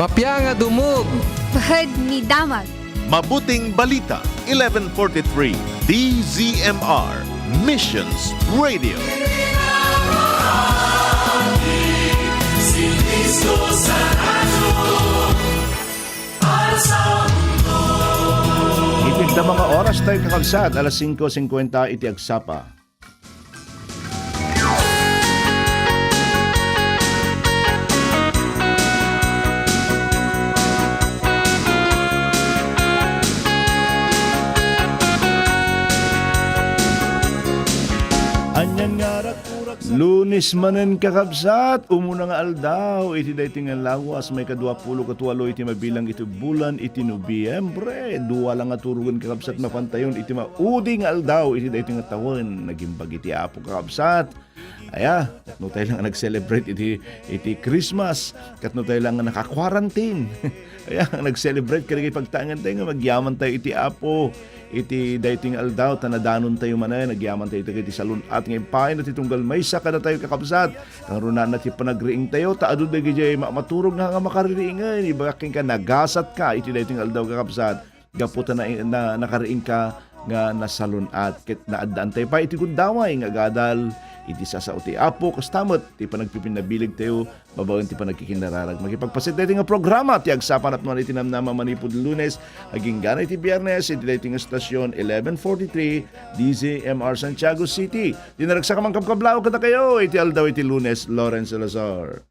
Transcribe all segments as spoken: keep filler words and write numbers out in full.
Mapia nga dumog. Bahed ni damag. Mabuting Balita, eleven forty-three, D Z M R, Missions Radio. Iti da mga oras tayo, kakabsat, alas singko singkwenta iti agsapa. Anian nga arak-urak sa Lunes manen, kakabsat, umuna nga aldaw iti daytoy nga lawas, maikadua pulo ket walo iti mabilang iti bulan iti Nobiembre. Dua la nga turogen, kakabsat, mapantayon iti maudi nga aldaw iti daytoy nga tawen. Nagimbag iti Apo, kakabsat. Aya, ket no tayo lang nga nag-celebrate iti, iti Christmas, ket no tayo lang nga naka-quarantine, aya, nag-celebrate kadagiti pagtaengan tayo nga agyaman tayo iti Apo iti daytoy nga aldaw, ta nadanon tayo manen, agyaman tayo iti salun-at nga impaayna ti tunggal maysa kadatayo, kakabsat. Kangrunaan ti panagriing tayo, ta adu dagiti ma-, maturog nga, nga makaririingen, ibagak kenka, nagasatka iti daytoy nga aldaw, kakabsat. Gapu ta na, na, nakariingka nga nasalun-at, ket naaddaan tayo pay iti gundaway nga agadal iti sasao ti Apo. Kasta met ti panagpipinnabileg tayo babaen ti panagkikinararag. Makipagpaset tayo iti nga programa ti Agsapa napnuan iti namnama manipud Lunes agingga iti Biyernes iti daytoy nga estasion, eleven forty-three, D Z M R Santiago City. Ti naragsak a mangkabkablaw kadakayo iti aldaw iti Lunes, Lawrence Salazar.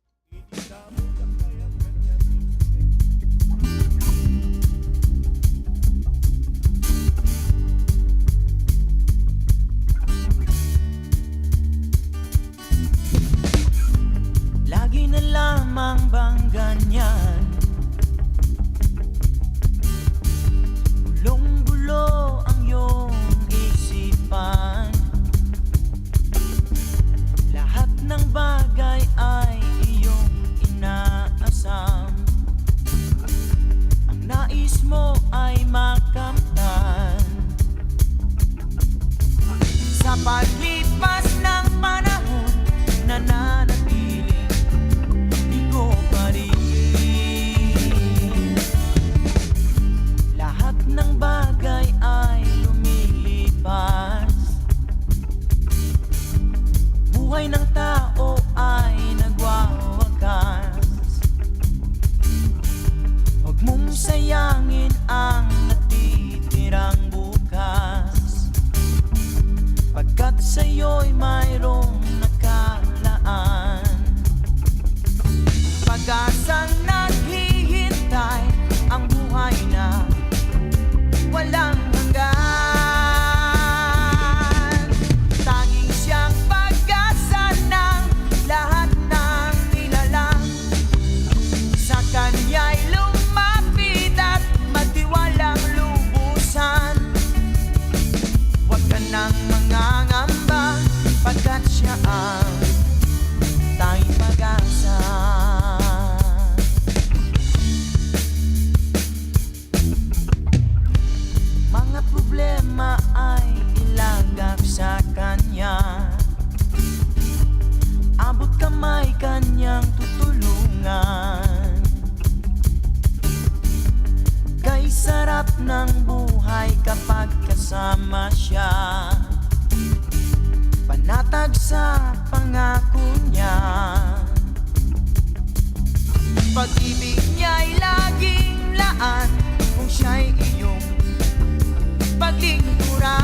Lagi na lamang bang ganyan? Bulong-bulo ang iyong isipan. Lahat ng bagay ay iyong inaasam. Ang nais mo ay makamtan. Sa paglipas ng panahon, nananatiling bigo pa rin. Lahat ng bagay ay lumilipas. Buhay ng tao ay nagwawakas. Huwag mong sayangin ang natitirang bukas, pagkat sa'yo'y mayroong nakalaan. Pag-asang naghihintay, ang buhay na walang hanggan. Tanging siyang pag-asa ng lahat ng nilalang. Sa kanya'y lumapit at magtiwalang lubusan. Huwag ka nang mangangamba, pagkat siya ang tanging pag-asa. Mga problema ay ilagak sa kanya. Abot kamay kanyang tutulungan. Kay sarap ng buhay kapag kasama siya. Panatag sa pangako niya. Pag-ibig niya'y laging laan kung siya'y iyong paglingkuran.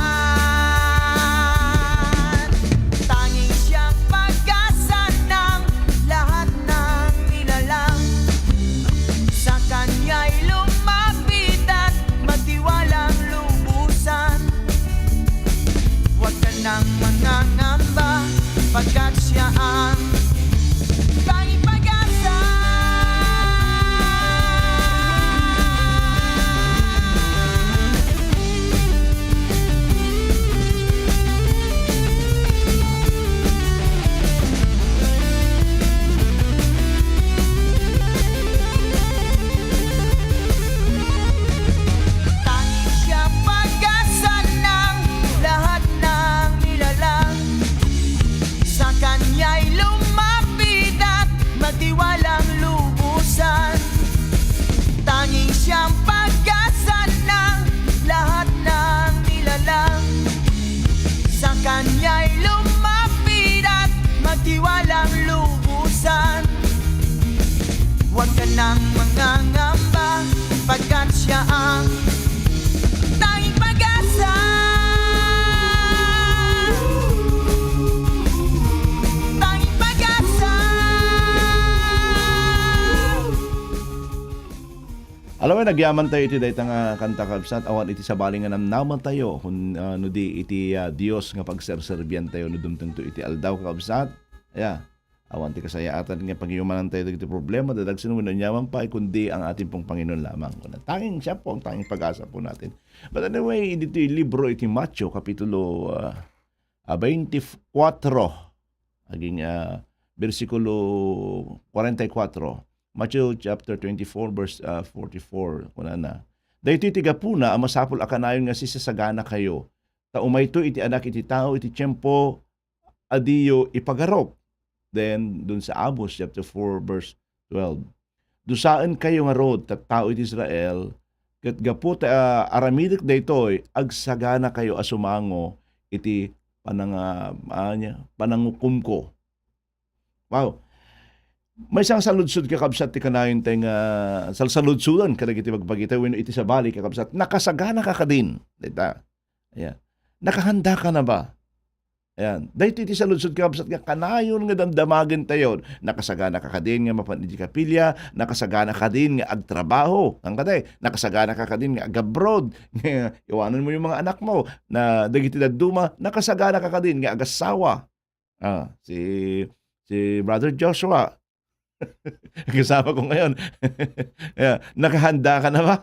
Tanging siyang pag-asa ng lahat ng nilalang. Sa kanya'y lumapit at magtiwalang lubusan. Huwag ka nang mangangamba, pagkat siya ang tanging pag-asa. Tanging siya pag-asa ng lahat ng nilalang. Kaniay lumapidat, magtiwalang lubusan. Huwag ka nang mangangamba, pagkat siya ang tanging pag-asa. Tanging pag-asa. Alam mo, nagyaman tayo iti dayta nga kanta, kabsat, awan iti sabali nga namnama tayo, kun, ah, no di iti, ah, Dios nga pagserserbian tayo no dumtengto iti aldaw, kabsat. Aya, awan ti kasayaatan nga pagiyumanan tayo dagiti problema, dadagsen wenno aniaman pay, kundi ang ating pong Panginoon lamang. Kuna, tanging siya po ang tanging pag-asa po natin. But anyway, dito yung libro iti Mateo, kapitulo, ah, ah, twenty-four, aging, ah, bersikulo forty-four. Matthew chapter twenty-four, verse, ah, forty-four, kunana, "Daytoy ti gapuna a masapul a kanayon nga sisasaganakayo, ta umayto iti Anak iti Tao iti tiempo a diyo ipagarup." Then, dun sa Amos chapter four, verse twelve, "Dusaenkayo ngarud, tattao iti Israel, ket gapu ta, ah, aramidek daytoy, agsaganakayo a sumango iti pananga-, ania, panangukomko." Wow. Maysa nga saludsod, kakabsat, ti kanayon tayo nga salsaludsodan kadagiti bagbagitayo wenno iti sabali, kakabsat, nakasagana ka kadin? Dita. Ayan. Nakahanda ka na ba? Ayan. Daytoy ti saludsod, kakabsat, nga kanayon nga damdamagen tayo. Nakasagana ka kadin nga mapan iti kapilya? Nakasagana ka kadin nga agtrabaho? Ang kadi, nakasagana ka kadin nga agabroad? Nga iwanan mo yung mga anak mo na dagiti dadduma? Nakasagana ka kadin nga agasawa? Ah, si, si Brother Joshua. Kasama ko ngayon. Yeah, nakahanda ka na ba?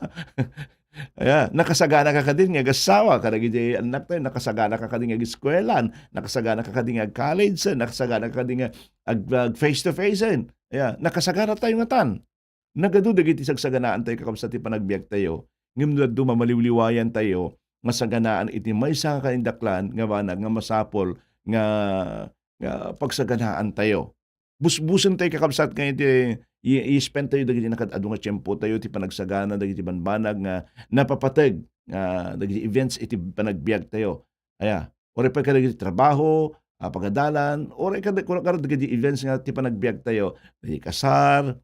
Yeah, nakasagana ka kadin nga agasawa, kadagiti anak tayo, nakasagana ka kadin nga ag-eskuelan, nakasagana ka kadin nga ag-college, nakasagana ka kadin nga ag-, ag-face to face. Yeah, nakasagana tayo nga tan. Nagadu dagiti sagsaganaan tayo, kakabsat, ti panagbiag tayo. Ngem no dadduma, maliwliwayan tayo nga saganaan iti maysa nga kaindaklan nga banag nga masapul nga, nga pagsaganaan tayo. Busbusen tayo, kakabsat, nga iti i-, i-spend tayo dagiti nakaad-adu nga tiempo tayo ti panagsagana dagiti banbanag nga napapateg, ah, dagiti events iti panagbiag tayo. Aya, uray pay kadagiti trabaho, ah, pagadalan, uray kada-, kura-, kura dagiti events nga ti panagbiag tayo, dagiti kasar,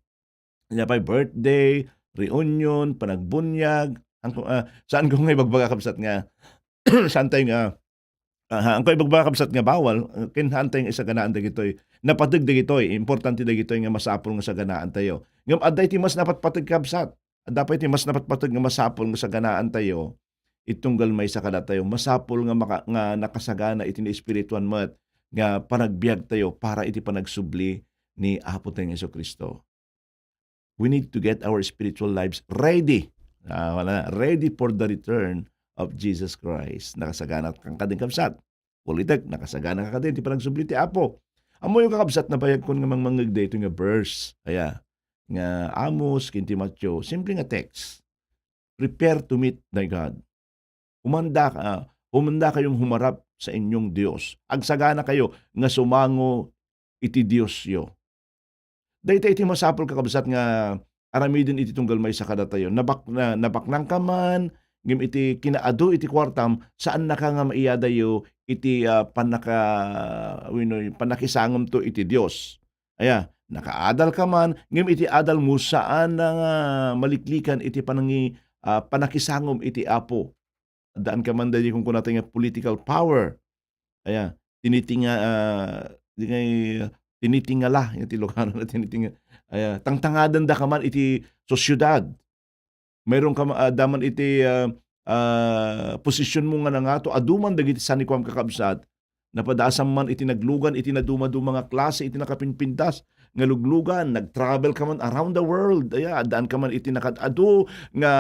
Ania pay, birthday, reunion, panagbunyag. Ang, ah, saan ko nga ibagbaga, kabsat, nga, saan tayo nga, ah, ang ko ibagbaga, kabsat, nga bawal, ah, ken saan tayo nga isaganaan dagitoy. Napateg dagitoy, importante dagitoy nga masapul nga saganaan tayo. Ngem adda iti mas napatpateg, kabsat. Adda pay iti mas napatpateg nga masapul nga saganaan tayo. Itunggal maysa kadatayo, masapul nga maka-, nga nakasagana iti naespirituan met nga panagbiag tayo para iti panagsubli ni Apo tayo nga Jesu-Cristo. We need to get our spiritual lives ready. Ah, wala na. Ready for the return of Jesus Christ. Nakasagana ka kadin, kabsat? Ulitek, nakasagana ka kadin ti panagsubli ti Apo? Ammoyo, kakabsat, nabayag kon nga mangmangngeg daytoy nga verse. Aya, nga Amos ken ti Mateo, simple nga text. Prepare to meet thy God. Humanda ka, humanda kayong humarap sa inyong Dios. Agsagana kayo nga sumango iti Diosyo. Dayta iti masapul, kakabsat, nga aramiden iti tunggal maysa kadatayo. Nabak-, na-, nabaknang ka man, ngem iti kinaadu iti kuartam, saan naka nga maiyadayo iti, ah, pannaka-, wenno pannakisangomto iti Dios. Aya, nakaadal ka man, ngem iti adal mo, saan na nga maliklikan iti panangi-, ah, panakisangom iti Apo. Addaan ka man daydi kunkunata nga political power. Aya, tinitinga-, ah, di ngay, tinitingala, nga ti Ilocano na tinitinga-, aya, tangtangadan da ka man iti sosyedad. Mayroon ka ma-, ah, daman iti, ah, ah, posisyon mo nga nangato, adu man dagiti sanikuam, kakabsat, napadaasam man iti naglugan iti nadumaduma nga klase iti nakapinpintas nga luglugan, nag-travel ka man around the world, aya, addaan ka man iti nakaad-adu nga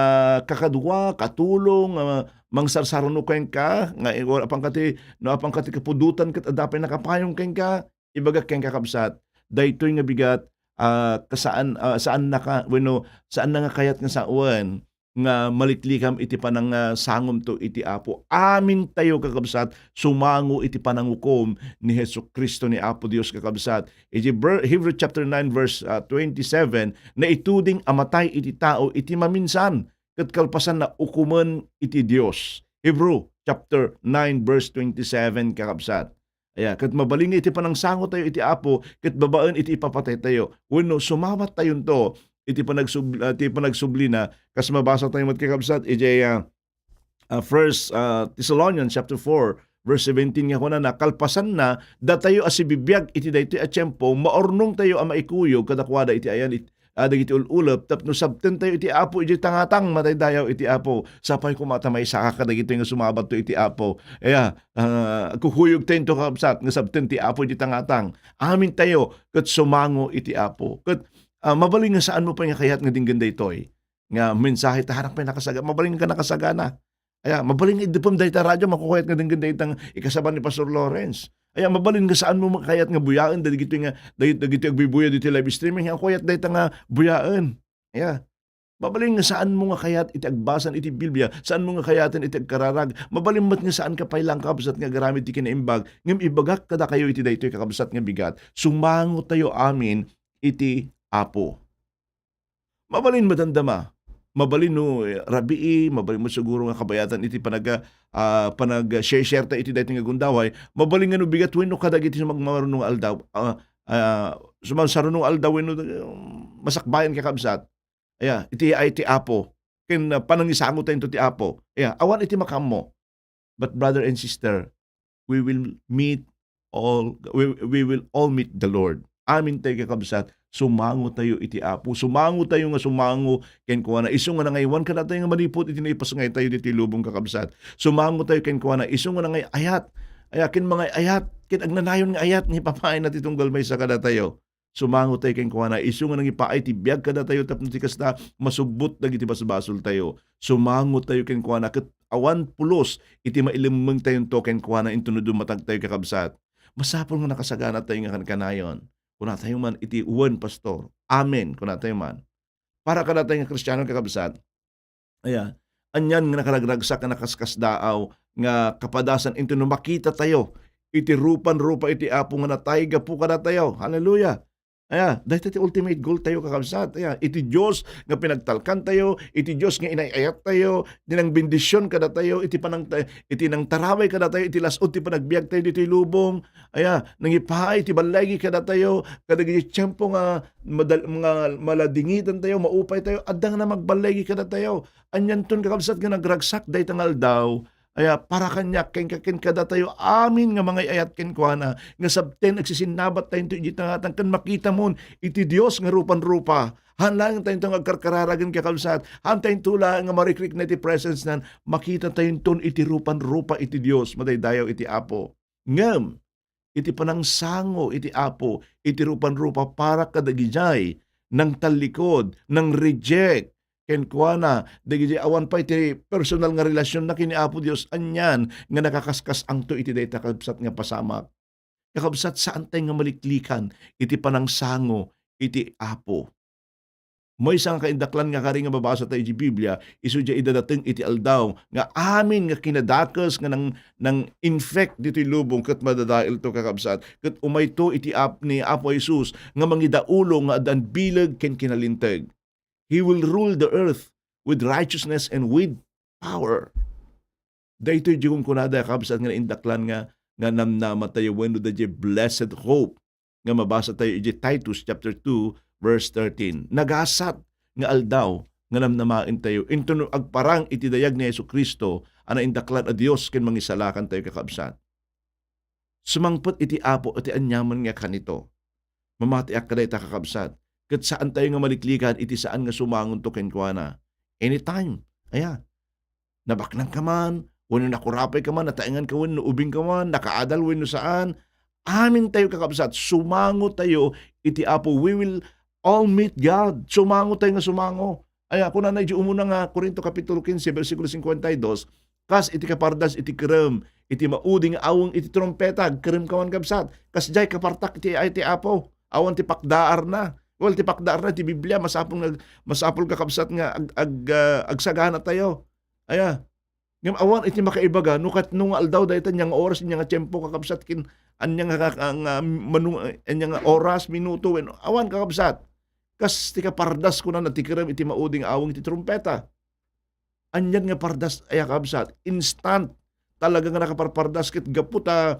kakadua, katulong, nga mangsarsarano kenka, nga, eh, wala pang kati, no, apang kati kapudotan ket adda pay nakapayong kenka, ibaga kenka, kabsat, daytoy nga bigat, ah, kasaan, ah, saan naka, wenno saan na nga kayat nga sawen nga maliklikam iti panang, ah, sangomto iti Apo. Amin tayo, kakabsat, sumango iti panangukom ni Jesu-Cristo ni Apo Dios, kakabsat. Iti ber-, Hebrew chapter nine, verse, ah, twenty-seven, "Naituding a matay iti tao iti maminsan, ket kalpasanna, ukomen iti Dios." Hebrew chapter nine, verse twenty-seven, kakabsat. Aya, ket mabalin nga iti panangsangotayo iti Apo, ket babaen iti ipapataytayo. Wenno, sumabattayonto iti panagsub-, ah, iti panagsublina, kas mabasatayo met, kakabsat, idiay, ah, ah, First, ah, Thessalonians chapter four, verse seventeen nga kunana, kalpasanna, datayo a sibibiag iti daytoy a tiempo, maurnongtayo a maikuyog kadakuada iti ayan it-, ah, dagiti ul-ulep, tapno sabtentayo iti Apo idiay tangatang, matay dayaw iti Apo. Sapay koma ta maisaka kadagitoy nga sumabatto iti Apo. Aya, ah, kukuyogtayo into, kakabsat, nga sabten ti Apo idiay tangatang. Amintayo ket sumango iti Apo. Ket, ah, mabalin nga saanmo pay nga kayat nga denggen daytoy nga mensahe ta hanak pay nakasaga-, mabalin nga nakasagana. Aya, mabalin nga idupem dayta radio, makukayat nga denggen dayta nga ikasaba ni Pastor Lawrence. Aya, mabalin nga saanmo kayat nga buyaen dagitoy nga, dagit-, dagitoy agbubuya ditoy live streaming, nga kayat dayta nga buyaen. Aya, mabalin nga saanmo nga kayat iti agbasam iti Biblia, saanmo nga kayaten iti agkararag. Mabalin met nga saanka pay laeng, kakabsat, nga agaramid ti kinaimbag, ngem ibagak kadakayo iti daytoy, kakabsat, nga bigat. Sumangotayo amin iti Apo. Mabalin met damdama. Mabalin no, eh, rabii, mabalin met siguro nga kabayatan iti panag-, ah, panag-share-share ta iti daytoy nga gundaway. Mabalin nga no bigat wenno kadagiti sumagmamano nga aldaw, ah, ah, sumasaruno nga aldaw wenno, um, masakbayan, kakabsat. Aya, iti ay ti Apo. Ken, ah, panangisangotayo ti Apo. Aya, awan iti makaammo. But brother and sister, we will meet all, we, we will all meet the Lord. Amintayo, kakabsat, sumangotayo iti Apo. Sumangotayo nga sumango kenkuana. Isu nga nangaywan kadatayo nga manipud iti naipasngaytayo ditoy lubong, kakabsat. Sumangotayo kenkuana. Isu nga nangay-ayat. Aya, ken mangay-ayat, ken agnanayon nga ayat nga ipapaayna ti tunggal maysa kadatayo. Sumangotayo kenkuana, isu nga nangipaay ti biag kadatayo tapno ti kasta, masubbot dagiti basbasoltayo. Sumangotayo kenkuana, ket awan pulos iti mailemmengtayonto kenkuana inton no dumatagtayo, kakabsat. Masapul nga nakasaganatayo nga kankanayon. Kunatayo man iti, "Wen, Pastor." "Amen," kunatayo man. Para kadatayo nga Kristiano, kakabsat, aya, anian nga nakaragragsak nga nakaskasdaaw nga kapadasan inton no makitatayo iti rupan-rupa iti Apo nga natay gapu kadatayo. Hallelujah! Aya, dayta ti ultimate goal tayo, kakabsat. Aya, iti Dios nga pinagtalkantayo, iti Dios nga inay-ayattayo, ti nangbendision kadatayo, iti panang-, iti nangtaraway kadatayo, iti las-ud ti panagbiagtayo ditoy lubong. Aya, nangipaay ti balligi kadatayo, kadagiti tiempo nga madal-, nga maladingitantayo, maupaytayo, adda nga magballigi kadatayo. Anianton, kakabsat, nga nagragsak dayta nga aldaw, aya, para kaniak, ken, ken kadatayo amin nga mangay-ayat kenkuana, nga sabten agsisinnabattayonto iti tangatang, ken makitamon iti Dios nga rupan-rupa. Haan laeng tayonto nga agkarkararagen, kakabsat. Haan tayonto laeng nga marikrikna iti presence nan. Makitatayonton iti rupan-rupa iti Dios, madaydayaw iti Apo. Ngem, iti panangsango iti Apo iti rupan-rupa para kadagidiay nangtallikod, nang-reject kenkuana, dagidiay awan pay ti personal nga relasionna ken ni Apo Dios, anian nga nakakaskas-angto iti dayta, kakabsat, nga pasamak. Kakabsat, saantay nga maliklikan iti panangsango iti Apo. Maysa nga kaindaklan nga kari nga mabasatayo iti Biblia, isu diay idadateng iti aldaw nga amin nga kinadakes nga nang-, nang-infect ditoy lubong ket madadaelto, kakabsat. Ket umayto iti ap-, ni Apo Jesus nga mangidaulo nga addaan bileg ken kinalinteg. He will rule the earth with righteousness and with power. Daytoy diay kunkunada, kakabsat, nga naindaklan nga, nga namnamatayo wenno daydiay blessed hope nga mabasatayo iti Titus chapter two, verse thirteen. Nagasat nga aldaw nga namnamaentayo inton agparang iti dayag ni Jesu-Cristo a naindaklan a Dios ken Mangisalakantayo, kakabsat. Sumangpet iti Apo iti aniaman nga kanito. Mamatiak kadayta, kakabsat, ket saantayo nga maliklikan iti saan nga sumangonto kenkuana. Anytime. Aya, nabaknangka man, wenno nakurapayka man, nataenganka wenno ubingka man, nakaadal wenno saan, amintayo, kakabsat, sumangotayo iti Apo. We will all meet God. Sumangotayo nga sumango. Aya, kunana iti umuna nga Corinto Kapitulo quince, bersikulo cincuenta y dos, "Kas iti kapardas iti kerem iti maudi nga aweng iti trumpeta, agkeremka man, kabsat. Kasdiay kapartak iti ay ti Apo. Awan ti pakdaarna." Well, ti pakdaarna ti Biblia, masapul nga, masapul, kakabsat, nga ag-, ag-, ah, agsaganatayo. Aya. Ngem awan iti makaibaga no ket no nga aldaw dayta, ania nga oras, ania nga tiempo, kakabsat, ken ania nga, nga, nga manu-, ania nga oras, minuto, wenno awan, kakabsat. Kas ti kapardas, kunana, ti kerem iti maudi nga aweng iti trumpeta. Anian nga pardas aya, kabsat? Instant. talaga nga nakaparpardas, ket gapu ta,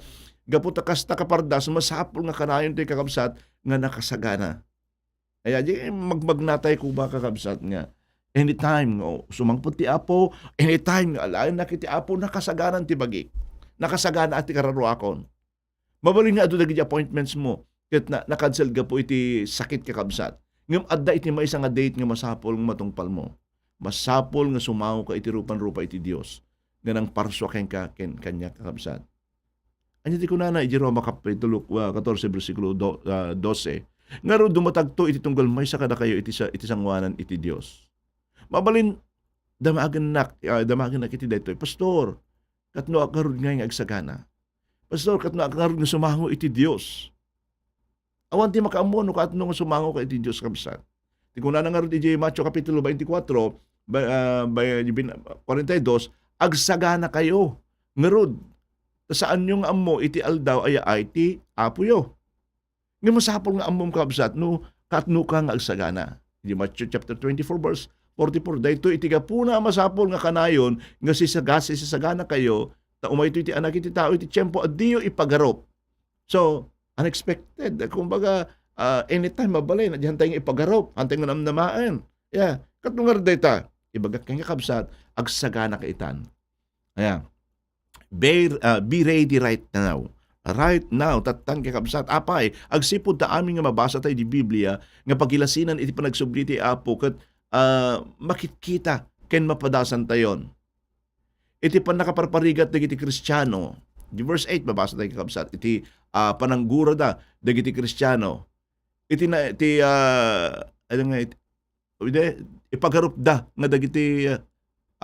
gapu ta kasta kapardas, masapul nga kanayon ti kakabsat nga nakasagana. Aya, di magmagnatay ko ba, kakabsat, nga anytime nga sumangpet ti Apo, anytime nga alaennak iti Apo, nakasaganan ti bagik. Nakasagana ti kararuakon. Mabalin nga adu dagiti appointments mo, ket na, na-cancel gapu iti sakit, kakabsat. Ngem adda iti maysa nga date nga masapul nga matungpalmo. Masapul nga sumangoka iti rupan-rupa iti Dios, nga nangparsua kenka, ken kaniak, kakabsat. Ania ti kunana iti Roma Kapitulo, ah, katorse, bersikulo do-, ah, dose? Ngarud, dumatagto iti tunggal maysa kadakayo iti sa-, iti sangoanan iti Dios. Mabalin, damagennak, ah, damagennak iti daytoy, "Pastor, katnoak ngarud ngay nga agsagana? Pastor, katnoak ngarud nga sumango iti Dios?" Awan ti makaammo no kaatno nga sumangoka iti Dios, kabsat. Ti kunana ngarud iti Mateo Kapitulo twenty-four, ba-, ah, ba-, bin-, forty-two, "Agsaganakayo ngarud, ta saanyo nga ammo iti aldaw a yaay ti Apoyo." Nga masapul nga ammom, kabsat, no kaatnoka nga agsagana. Iti Mateo chapter twenty-four, verse forty-four, "Daytoy iti gapuna a masapul nga kanayon nga sisaga-, sisaganakayo, ta umaytoy ti Anak iti Tao iti tiempo a diyo ipagarup." So, unexpected. Kumbaga, ah, anytime mabalin, di hantay nga ipagarup, hantay nga namnamaen. Yeah. Katno nga dayta, ibagak kenka, kabsat, agsaganaka itan. Ayan. Be, ah, be ready right now. Right now, tattan, kakabsat. Apay, agsipud ta amin nga mabasa tayo di Biblia, nga pagilasinan iti panagsubli ti Apo, ket, ah, makitkita ken mapadasan tayon. Iti pannakaparparigat dagiti Kristiano, di verse eight, mabasa tayo, kakabsat, iti, ah, pananggurada dagiti Kristiano. Iti na, iti, ah, ano nga, iti, iti, ipagarupda nga dagiti,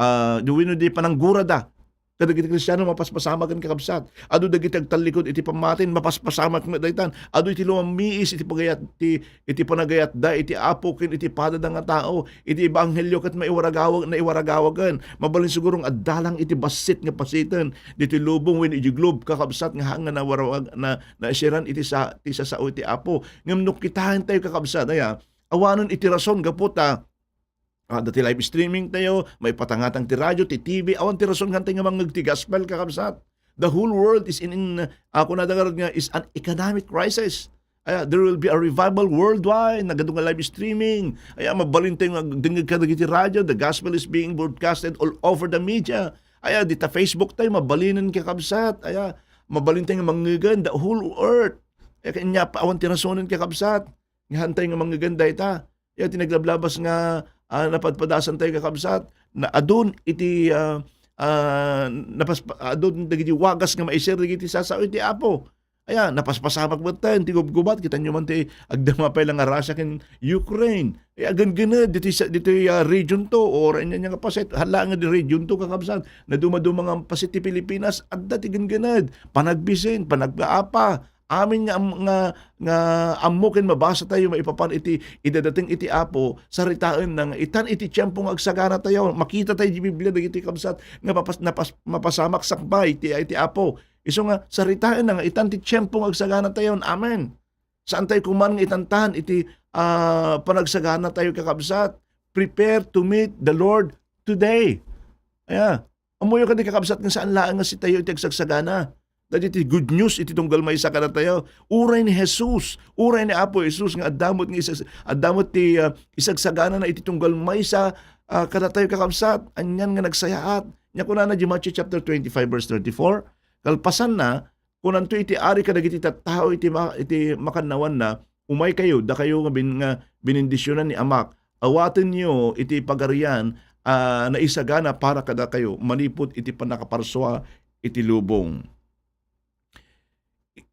ah, di wenno di pananggurada kadagiti Kristiano, mapaspasamak ken, kakabsat. Adu dagiti agtallikud iti pammatin, mapaspasamak met daytan. Adu iti lumammiis iti pagayat, ti, iti panagayatda iti Apo ken iti padada nga tao, iti ebanghelio ket maiwaragawag, naiwaragawagen. Mabalin siguro nga adda lang iti bassit nga pasiten ditoy lubong wenno iti globe, kakabsat, nga haan nga nawarawag, na, naisiran iti sa, ti sasao iti Apo. Ngem no kitaentayo, kakabsat, aya, awanen iti rason gapu ta, ah, adda ti live streaming tayo, maipatangatang ti radio, ti T V, awan ti rason nga hantay nga mangngeg ti gospel, kakabsat. The whole world is in, in, ah, kunada ngarud nga, is an economic crisis. Aya, there will be a revival worldwide. Nagadu nga live streaming. Aya, mabalin tayo nga agdengngeg kadagiti radio. The gospel is being broadcasted all over the media. Aya, dita Facebook tayo, mabalinen, kakabsat. Aya, mabalin tayo nga mangngegen the whole earth. Aya, kanya pa, awan ti rasonen, kakabsat, nga hantay nga mangngegen dayta. Aya, ti naglablabas nga, ah, napadpadasan tayo, kakabsat. Na adun iti, ah, ah, napas-, adun dagiti wagas nga maiser dagiti sasao iti Apo. Aya, napaspasamak metten ti gubgubat. Kitanyo man ti agdama pay la nga Russia ken Ukraine. Ay, agenggened ditoy sa, ditoy, ah, region two, o ania nga paset. Hala nga di region two, kakabsat. Nadumaduma nga paset ti Pilipinas, adda ti genggened. Panagbisin, panagpaapa. Amin nga am-, nga, nga ammo ken mabasa tayo maipapan iti idadateng iti Apo, saritaenna nga itan iti tiempo nga agsagana tayo. Makita tayo di Biblia dagiti, kabsat, nga mapas-, napas-, mapasamak sakbay ti, iti Apo. Isu nga, saritaenna nga itan ti tiempo nga agsagana tayo. Amen. Saan tayo kuman nga itantan iti, ah, panagsagana tayo, kakabsat? Prepare to meet the Lord today. Aya, ammoyo kadi, kakabsat, nga saan laeng nga sitayo iti agsagsagana. Dagiti good news iti tunggal maysa kadatayo. Uray ni Jesus, uray ni Apo Jesus nga adda met nga isag-, adda met ti, ah, isagsaganana iti tunggal maysa, ah, kadatayo, kakabsat. Anian nga nagsayaat. Nia kunana di Matthew chapter twenty-five, verse thirty-four, "Kalpasanna, kunanto iti ari kadagiti tattao iti ma-, iti makannawanna, 'Umaykayo, dakayo nga bin-, nga binindisionan ni Amak, awatenyo iti Pagarian a naisagana para kadakayo manipud iti pannakaparsua iti lubong.'"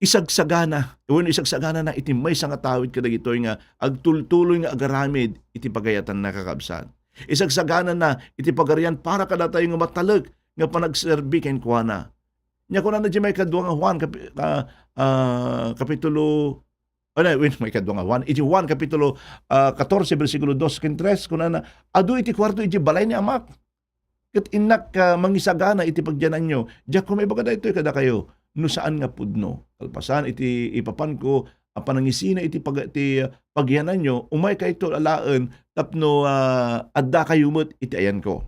Isagsagana, wenno isagsaganana iti maysa nga tawid kadagitoy nga agtultuloy nga agaramid iti pagayatanna, kakabsat. Isagsaganana iti Pagarian para kadatayo nga matalek nga panagserbi kenkuana. Nia kunana di maikadua nga Juan, kapi-, ah, ah, kapitulo, ano, wait, maikadua nga Juan. Iti Juan, kapitulo, ah, katorse, bersikulo dos ken tres, kunana, "Adu iti kuarto iti balay ni Amak. Ket innak, ah, mangisagana iti pagyananyo. Diak koma ibaga daytoy kadakayo no saan nga pudno. Kalpasan iti ipapanko a panangisina iti pag-, ti pagyananyo, umaykayto alaen tapno, ah, addakayo met iti ayanko."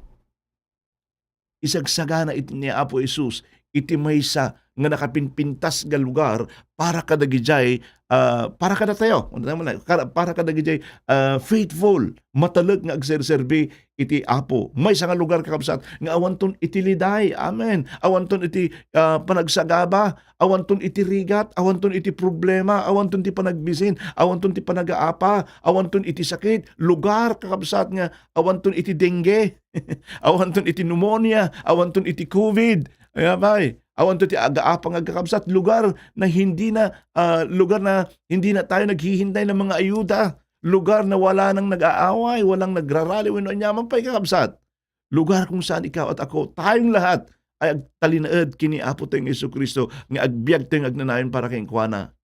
Isagsagana iti ni Apo Jesus iti maysa nga nakapinpintas nga lugar para kadagijay, ah, para kadatayo, para, para kadagijay, ah, faithful, matelek nga agserserbi iti Apo. Maysa nga lugar, kakabsat, nga awanton iti liday. Amen. Awanton iti, ah, panagsagaba, awanton iti rigat, awanton iti problema, awanton ti panagbisin, awanton ti panagaapa, awanton iti sakit. Lugar, kakabsat, nga awanton iti dengue, awanton iti pneumonia, awanton iti covid. Ay, apay, awanton ti agaapa nga agkakabsat. Lugar na hindi na, ah, lugar na hindi na tayo naghihinday ng mga ayuda. Lugar na wala nang nag-aaway, walang nagrarali, wenno aniaman pay, kakabsat. Lugar kung saan ikaw at ako, tayong lahat, ay agtalinaed ken ni Apo tayo nga Jesu-Cristo, nga agbiag tayo nga agnanayon para kenkuana.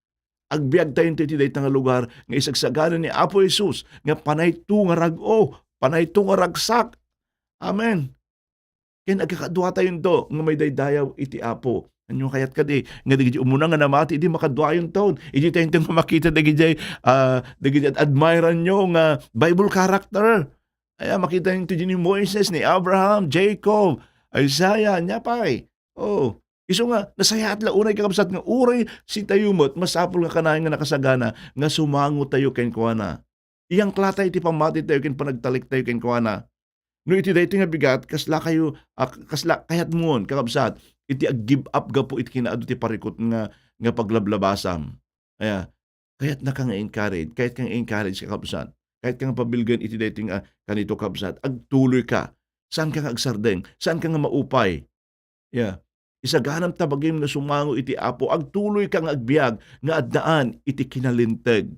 Agbiag tayo iti dayta nga lugar nga isagsagana ni Apo Jesus, nga panayto nga rag-o, panayto nga ragsak. Amen. Ken agkakaduatayonto nga maidaydayaw iti Apo. Ania kayat kadi nga dagiti umuna nga namati idi makaduayonto? Idi tayonto nga makita dagiti, ah, dagiti ad-, admiranyo nga Bible character. Aya, makita yun ti ni Moises, ni Abraham, Jacob, Isaiah, ania pay. Oh, isu nga, nasayaat la unay, kakabsat, nga uray sitayo met, masapul nga kanayon nga nakasagana, nga sumango tayo kenkuana. Iyangkla tayo iti pammati tayo ken panagtalek tayo kenkuana. No iti daytoy nga bigat, kasla kayo, ah, kasla kayatmon, kakabsat, iti ag-give up gapu iti kinaadu ti parikut nga, nga paglablabasam. Aya, kayatnaka nga encourage, kayat ka nga encourage, kakabsat. Kayat ka nga pabilgen iti daytoy nga kanito, kabsat. Agtuloy ka. Saan ka nga agsardeng? Saan ka nga maupay? Yeah. Isaganam ta bagim nga sumango iti Apo. Agtuloy ka nga agbiag nga addaan iti kinalinteg.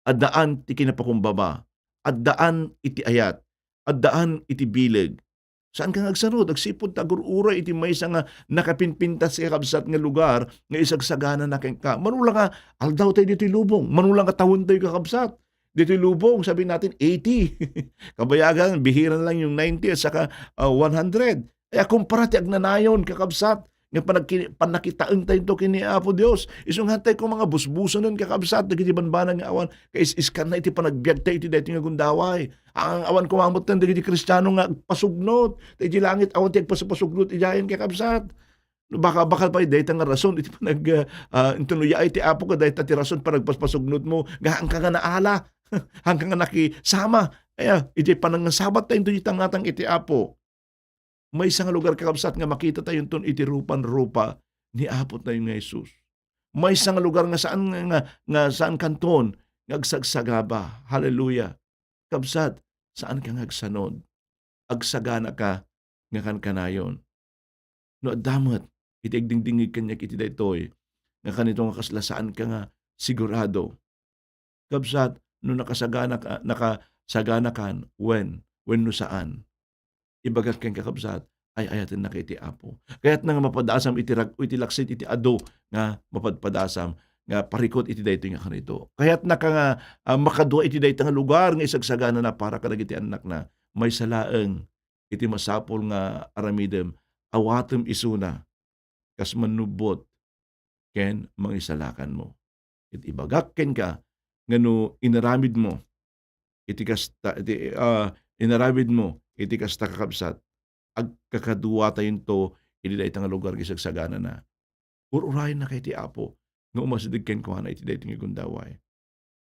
Addaan ti kinapakumbaba. Addaan iti ayat. Addaan iti bileg. Saan ka nga agsanud? Agsipud ta agur-uray iti maysa nga nakapinpintas, kakabsat, nga lugar nga isagsaganana kenka. Mano la nga aldaw tayo ditoy lubong. Mano la nga tawen tayo, kakabsat. Ditoy lubong, sabihin natin, eighty. Kabayagan, bihira na lang yung ninety at saka, ah, one hundred. Kaya kumpara ti agnanayon, kakabsat, nga panagki-, pannakitaentayo ken ni Apo Dios. Isu nga tayo kung mga busbusonen, kakabsat, dagiti banbanag nga awan, kais-iskan na iti panagbiag tayo iti daytoy nga gundaway. Ang awan kumamutten dagiti Kristiano nga agpasugnot. Ta iti langit, awan ti agpasupasugnot idiayen, kakabsat. No, baka, baka pay dayta nga rason iti panag-, ah, ah, inton no yaay ti Apo ka, dayta ti rason panagpaspasugnotmo, nga haanka nga naala, haanka nga nakisama. Kaya, iti panangasabat tayo, iti tangatang iti Apo. Maysa nga lugar, kakabsat, nga makita tayo inton iti rupan-rupa ni Apo tayo nga Jesus. Maysa nga lugar nga saan nga, nga, nga saan kanton nga agsagsagaba. Hallelujah. Kabsat, saan ka nga agsanod. Agsagana ka nga kankanayon. No adda met iti agdingdingngeg kaniak iti daytoy, nga kanito nga kasla saan ka nga sigurado. Kabsat, no nakasagana ka, nakasagana kan, wen, wenno saan. Ibagak kenka, kabsat, ay-ayatenna ka iti Apo. Kayatna nga mapadasam iti rag-, iti laksid iti adu nga mapadpadasam nga parikut iti daytoy nga kanito. Kayatna ka nga, ah, makadua iti dayta nga lugar nga isagsaganana para kadagiti annakna. Maysa laeng iti masapul nga aramidem, awatem isuna kas mannubbot ken mangisalakanmo. Ket ibagak kenka nga no inaramidmo iti kasta, iti, ah, inaramidmo iti kasta, kakabsat, agkakaduatayonto iti dayta nga lugar nga isagsaganana. Ur-urayennaka iti Apo nga umasideg kenkuana iti daytoy nga gundaway.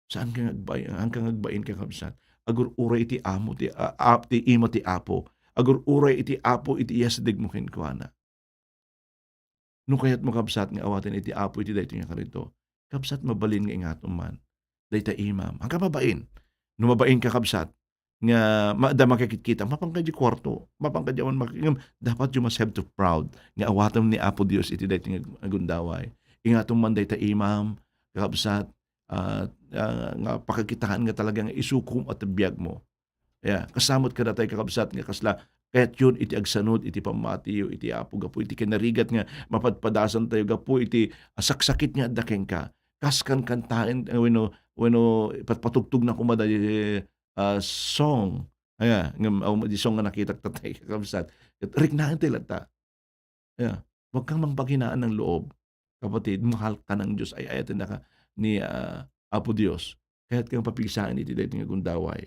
Saan ka nga agbain, saan ka nga agbain, kakabsat? Agur-uray iti amo ti, a-, a-, ti ima ti Apo. Agur-uray iti Apo iti iyasidegmo kenkuana. No kayatmo, kabsat, nga awaten iti Apo iti daytoy nga karito, kabsat, mabalin nga ingatom man dayta imam. Haanka mabain. No mabain ka, kabsat, nga ma-, adda makakit-kita, mapanka di kuarto, mapanka di awan mak-, ngem dapat you must have to proud nga awatem ni Apo Dios iti daytoy nga gundaway. Ingatom man dayta imam, kakabsat, ah, ah, nga pakakitaan nga talaga nga isukom at biagmo. Ya, kasamot kadatayo, kakabsat, nga kasla kayatyon iti agsanod iti pammatiyo iti Apo gapu iti kinarigat nga mapadpadasantayo gapu iti, ah, saksakit nga adda kenka. Kas kankantaen, eh, wenno, wenno ipatpatugtog na koma daydi, ah, song. Aya, ngem, aw, di song nga nakitak tatay, kakabsat. Ket riknaentayo latta. Ya, huwag kang mangpanghinaan ng loob, kapatid. Mahal ka ng Diyos. Ay-ayaten na ka ni, ah, Apo Dios. Kayat kang papigsaen iti daytoy nga gundaway.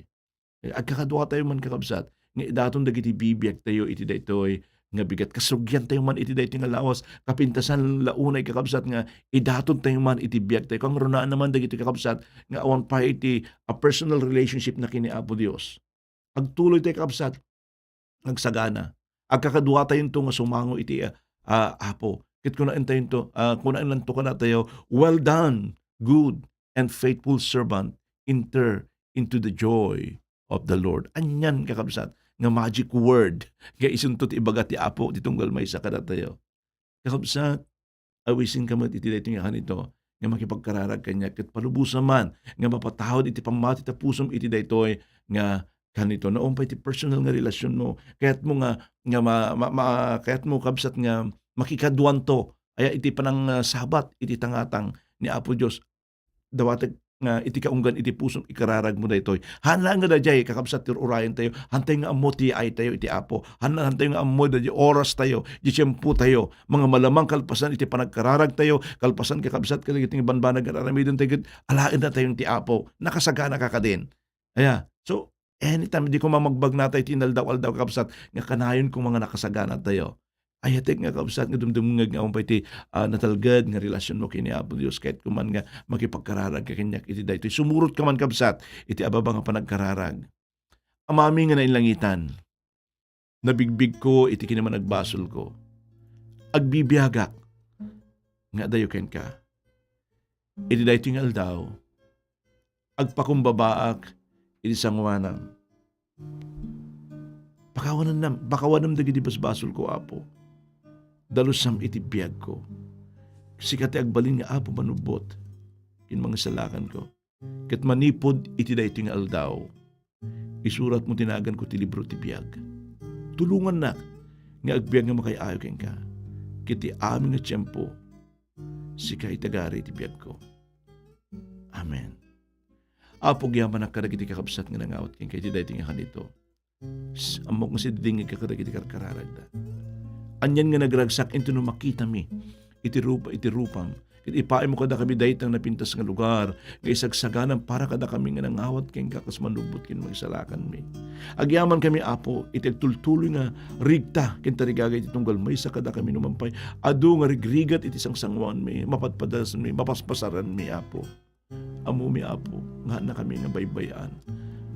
Eh, agkakaduatayo man, kakabsat, nga idaton dagiti bibiagtayo iti daytoy nga bigat. Kasugyan tayo man iti daytoy nga lawas, kapintasan la unay, kakabsat, nga idaton tayo man iti biag tayo. Kangrunaan naman dagiti kakabsat nga awan pa iti a personal relationship na ken ni Apo Dios. Agtuloy tayo, kakabsat, agsagana. Agkakadua tayonto nga sumango iti, ah, ah, Apo. Ket kunaentayo, ah, kunaenlanto kadatayo, "Well done, good and faithful servant, enter into the joy of the Lord." Anian, kakabsat, nga magic word nga isunto ti ibaga ti Apo ti tunggal maysa kadatayo. Kakabsat, awisenka met iti daytoy nga kanito, nga makipagkararag kaniak, ket palubosan man nga mapatawad iti pammati ta pusom iti daytoy nga kanito. Naung pay ti personal nga relationmo, kayatmo nga, nga ma-, ma-, ma-, kayatmo, kabsat, nga makikaduanto aya iti panang, ah, sabat iti tangatang ni Apo Dios. Dawatek nga iti kaunggan iti pusom, ikararagmo daytoy. Haan nga daydiay, kakabsat, ti ur-urayen tayo. Haan tayo nga ammo ti yaay tayo iti Apo. Haan, haan tayo nga ammo daydiay oras tayo, di tiempo tayo. Mga malamang kalpasan iti panagkararag tayo, kalpasan, kakabsat, kadagiti nga banbanag nga aramiden tayo, ket alaenna tayo iti Apo. Nakasagana ka kadin. Aya. So, anytime, di ko mamagbagna tayo ti inaldaw-aldaw, kakabsat, nga kanayon ko nga nakasagana tayo. Ayatek nga, kabsat, nga dumdumngeg nga awan pay ti, ah, natalged nga relationmo ken ni Apo Dios, kayatko man nga makipagkararag ka kaniak iti daytoy. Sumurot ka man, kabsat, iti ababa nga panagkararag. Amami nga nainlangitan, nabigbigko iti kinamanagbasolko. Agbibiagak nga adayo kenka. Iti daytoy nga aldaw, agpakumbabaak iti sangoanam. Pakawanannam, pakawanem dagiti basbasolko, Apo. Dalusam iti biagko. Sika ti agbalin nga Apo manubbot ken mangisalakanko. Ket manipud iti daytoy nga aldaw, isuratmo ti naganko ti libro ti biag. Tulongannak nga agbiag nga makaay-ayo kenka. Ket ti amin nga tiempo, sika iti agari iti biagko. Amen. Apo, agyamanak kadagiti kakabsat nga nangawat kenka iti daytoy nga kanito. S-, ammok nga sidingngegka kadagiti karkararagda. Anian nga nagragsak inton no makitami iti rupa, iti rupam, ket ipaaymo kadakami dayta nga napintas nga lugar nga isagsaganam para kadakami nga nangawat kenka kas manubbot ken mangisalakanmi. Agyamankami, Apo, iti agtultuloy nga rigta ken tarigaga iti tunggal maysa kadakami no man pay adu nga rigrigat iti sangsangoanmi, mapadpadasanmi, mapaspasaranmi, Apo. Ammomi, Apo, nga haannakami nga baybay-an.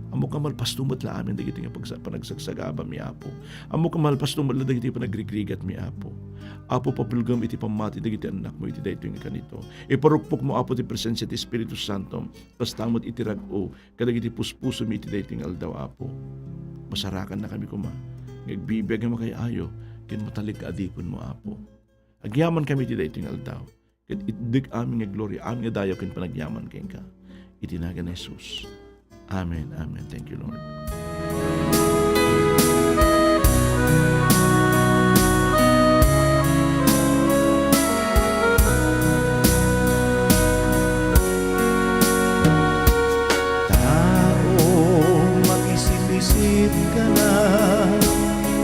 Ammok nga malpasto met la amin dagiti nga pagsa-, panagsagsaganmi, Apo. Ammok nga malpasto met la dagiti panagrigrigatmi, Apo. Apo, papelgem iti pammati dagiti annakmo iti daytoy nga kanito. Iparukpokmo, Apo, ti presensia ti Espiritu Santo, kasta met iti rag-o kadagiti puspusomi iti daytoy nga aldaw, Apo. Masarakannakami koma nga agbibiag nga makaay-ayo ken matalek nga adipenmo, Apo. Agyamankami iti daytoy nga aldaw. Ket itdek amin nga gloria, amin nga dayaw ken panagyaman kenka. Iti nagan ni Jesus. Amen, amen. Thank you, Lord. Tao, makisip-isip ka na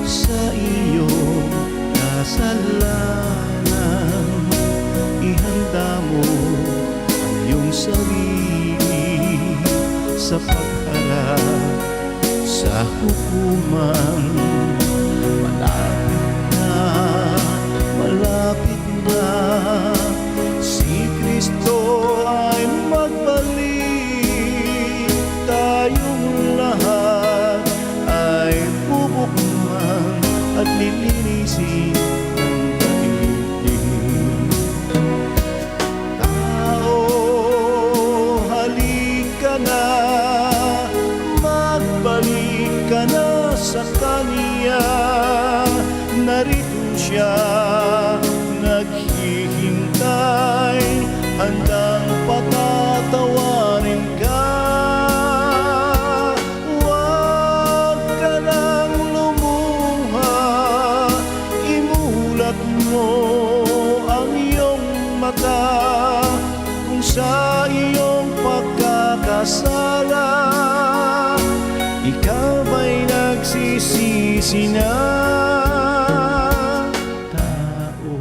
sa iyong kasalanan. Ihanda mo ang iyong sarili sa pagharap sa hukuman. Malapit na, malapit na, si Kristo ay magbalik. Tayong lahat ay bubukman at lilinisin ang daigdig. Tao, halika na, magbalik ka na sa Kaniya. Narito Siya, naghihintay, handang patatawarin ka. Huwag ka nang lumuha, imulat mo ang iyong mata kung sa iyong pagkakasala ikaw ay nagsisisi na. Tao.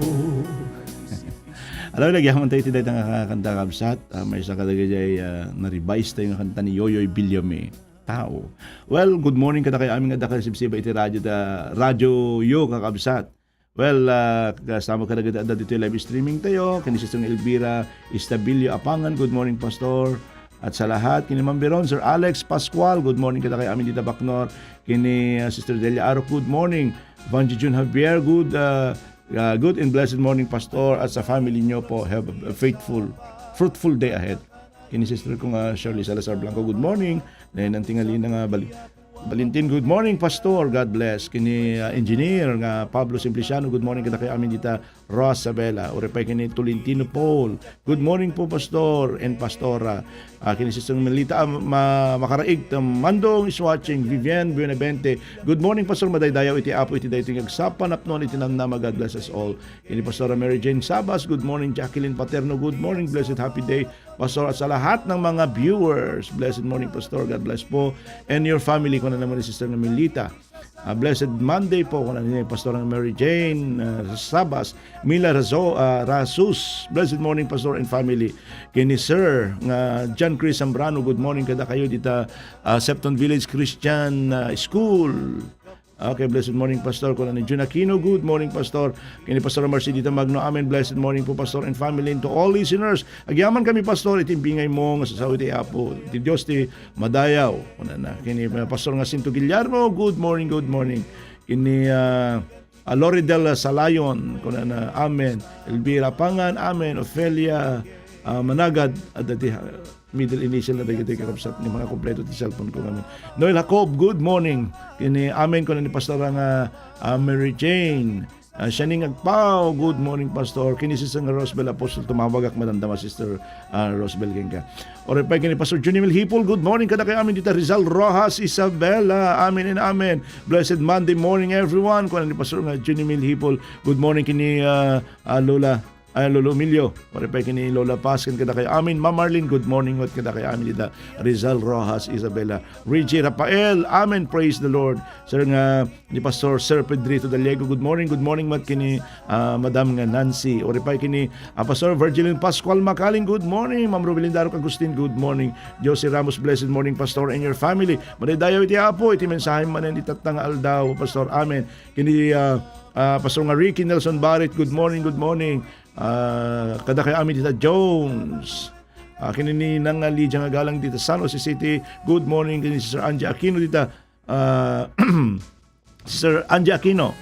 Alam, nagyaman tayo iti dayta nga kanta, kabsat. Ah, maysa kadagiti, ah, na-revise tayo nga kanta ni Yoyoy Villame. tao. Well, good morning kadakayo amin nga adda ken sibsiba iti radyo da, radyoyo, kakabsat. Well, ah, kasama kadagiti adda ditoy live streaming tayo, ken ni Sister Elvira Estabilio Apangan, good morning, Pastor. At sa lahat, ken ni Ma'am Veron, Sir Alex Pascual, good morning kadakayo amin dita Bacnor. Ken ni, ah, Sister Delia Arok, good morning. Vanji Jun Javier, good, ah, ah, good and blessed morning, Pastor, at sa family nyo po. Have a faithful, fruitful day ahead. Ken ni sister ko nga Shirley Salazar Blanco, good morning. Nay, nang tingali na nga bali-, Valentin, good morning, Pastor. God bless. Ken ni, ah, engineer nga Pablo Simpliciano, good morning kadakayo amin dita Rosabela. Uray pay ken ni Tolentino Paul, good morning po, Pastor and Pastora. Ah, ken ni Sister Melita, ah, ma-, Makaraig, um, Mandong is watching. Vivian Buenavente, good morning, Pastor. Madaydayaw iti Apo iti daytoy nga agsapa, napnuan iti namnama. God bless us all. Ken ni Pastora Mary Jane Sabas, good morning. Jacqueline Paterno, good morning, blessed happy day, Pastor, at sa lahat ng mga viewers. Blessed morning, Pastor. God bless po. And your family, kuna naman ni Sister Melita. Ah, blessed Monday po, kuna ni Pastor Mary Jane, ah, Sabas, Mila Razo-, ah, Rasus. Blessed morning, Pastor and family. Ken ni Sir nga John Chris Zambrano, good morning kadakayo dita, ah, Septon Village Christian, ah, School. Okay, blessed morning, Pastor. Kuna ni Jun Aquino, good morning, Pastor. Ken ni Pastor Marcelita Magno, amen. Blessed morning po, Pastor and family, and to all listeners. Agyaman kami, Pastor, iti imbingay mo nga sasaw iti Apo. Iti Dios ti madayaw. Kuna na. Ken ni, uh, Pastor Jacinto Guillermo, good morning, good morning. Ken ni, uh, uh, Loridel Salayon, kuna na, amen. Elvira Pangan, amen. Ofelia, uh, Managad, at dati, uh, middle initial na dagiti kakabsat ni mga kompleto ti cellphone ko ngamin. Noel Jacob, good morning. Ken ni, amen, kuna ni Pastora nga, ah, Mary Jane. Ah, Shining Agpao, good morning, Pastor. Ken ni Sister nga Rosbel Apostol, tumawagak, madamdama, Sister, ah, Rosbel, kenka. Uray pay ken ni Pastor Junimil Hipol, good morning kadakayo amin dita Rizal Rojas, Isabela. Amen and amen. Blessed Monday morning, everyone. Kuna ni Pastor nga Junimil Hipol, good morning ken ni, ah, ah, Lola. Ay, Lolo Emilio, uray pay ken ni Lola Paz, ken kadakayo amin. Ma'am Marlene, good morning, ket kadakayo amin dita Rizal Rojas, Isabela. Richie Rafael, amen, praise the Lord. Sir nga ni Pastor Sir Pedrito Daliego, good morning, good morning, met ken ni, ah, Madam nga Nancy. Uray pay ken ni, ah, Pastor Virgilin Pascual Macaling, good morning. Ma'am Rubilin Darok Agustin, good morning. Josie Ramos, blessed morning, Pastor and your family. Madaydayaw iti Apo, iti mensahe manen itatta nga aldaw, Pastor. Amen. Ken ni, ah, ah, Pastor nga Ricky Nelson Barit, good morning, good morning. Ah, kadakayo amin dita Jones. Ah, ken ni Ninang Lydia nga galang dita San Jose City. Good morning ken ni Sister Angie Aquino dita, ah, Sister Angie Aquino.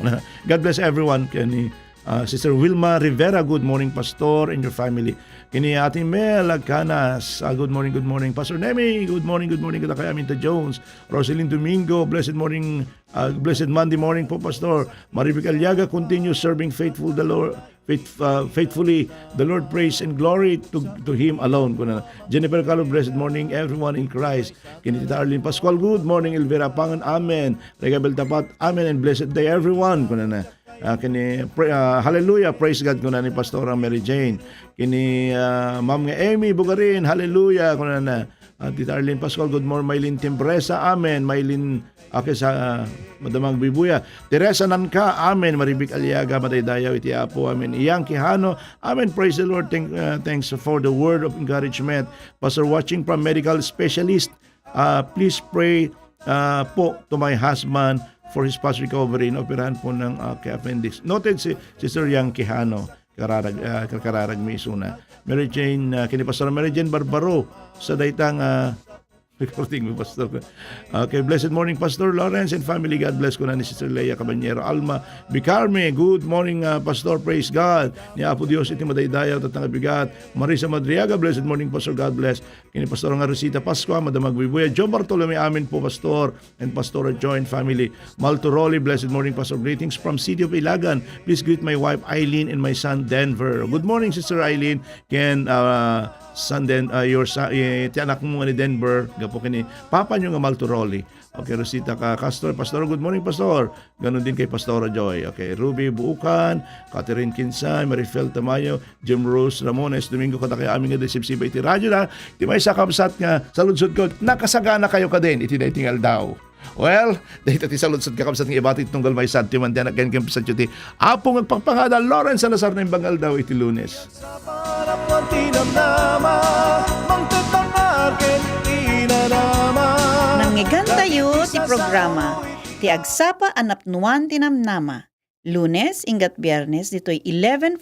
God bless everyone. Ken ni, ah, Sister Wilma Rivera, good morning, Pastor and your family. Ken ni Ate Mel Agcanas, ah, good morning, good morning. Pastor Nemi, good morning, good morning. Kadakayo amin dita Jones. Roselyn Domingo, blessed morning, ah, blessed Monday morning po, Pastor. Maribik Aliaga, continue serving faithful the Lord, faith-, ah, faithfully the Lord. Praise and glory to, to Him alone. Kuna na. Jennifer Calo, blessed morning, everyone in Christ. Ken ni Tita Arlene Pascual, good morning, Elvira Pangan, amen. Regabel Tapat, amen, and blessed day, everyone. Kuna na. Ah, ken ni, pra-, ah, hallelujah, praise God, kuna ni Pastora Mary Jane. Ken ni, ah, Ma'am nga Amy Bugarin, hallelujah, kuna na. Ah, Tita Arlene Pascual, good morning. Maylin Timbresa, amen. Maylin, okay, sa, ah, Madam Agbibuya. Teresa Nanka, amen. Maribik Aliaga, madaydayaw iti Apo, amen. Iyang Quijano, amen. Praise the Lord. Thank, ah, thanks for the word of encouragement. Pastor watching from medical specialist. Ah, please pray, ah, po to my husband for his fast recovery. Inoperahan po ng, ah, kay appendix. Noted si Sister Yang Quijano. Kararag, ah, kararag mi isuna. Mary Jane, ah, ken ni Pastor Mary Jane Barbaro. Sa dayta nga recording mo, Pastor. Okay, blessed morning, Pastor Lawrence and family. God bless, kuna ni Sister Leia Caballero. Alma Bicarme, good morning, ah, Pastor. Praise God. Ni Apo Dios iti madaydayaw, tatta nga bigat. Marisa Madriaga, blessed morning, Pastor. God bless. Ken ni Pastor nga Rosita Pascua, Madam Agbibuya, John Bartolome, amen po, Pastor, and Pastora Joy and family. Malturoli, blessed morning, Pastor. Greetings from City of Ilagan. Please greet my wife, Eileen, and my son, Denver. Good morning, Sister Eileen. Ken, ah, son Den-, ah, your son, eh, ti anak mo nga ni Denver, gapu ken ni papa nyo nga Malturoli. Okay, Rosita ka, Pastor. Pastor, good morning, Pastor. Ganun din kay Pastora Joy. Okay, Ruby Buukan, Catherine Kinsay, Marifel Tamayo, Jim Rose Ramones, Domingo, kadakayo amin nga sibsiba iti radyo na. Ti maysa, kabsat, nga saludsod ko, nakasagana kayo kadin iti daytoy nga aldaw? Well, dayta ti saludsod, kakabsat, nga ibati ti tunggal maysa, ti mandian again ken ti Apo nga agpakpakada, Lawrence Salazar, naimbag nga aldaw iti Lunes. Sa parapwan ti namnama, mangtetangar ken inanama. Igantayo ti programa, ti agsapa a napnuan ti namnama. Lunes, inggat Biernes, ditoy eleven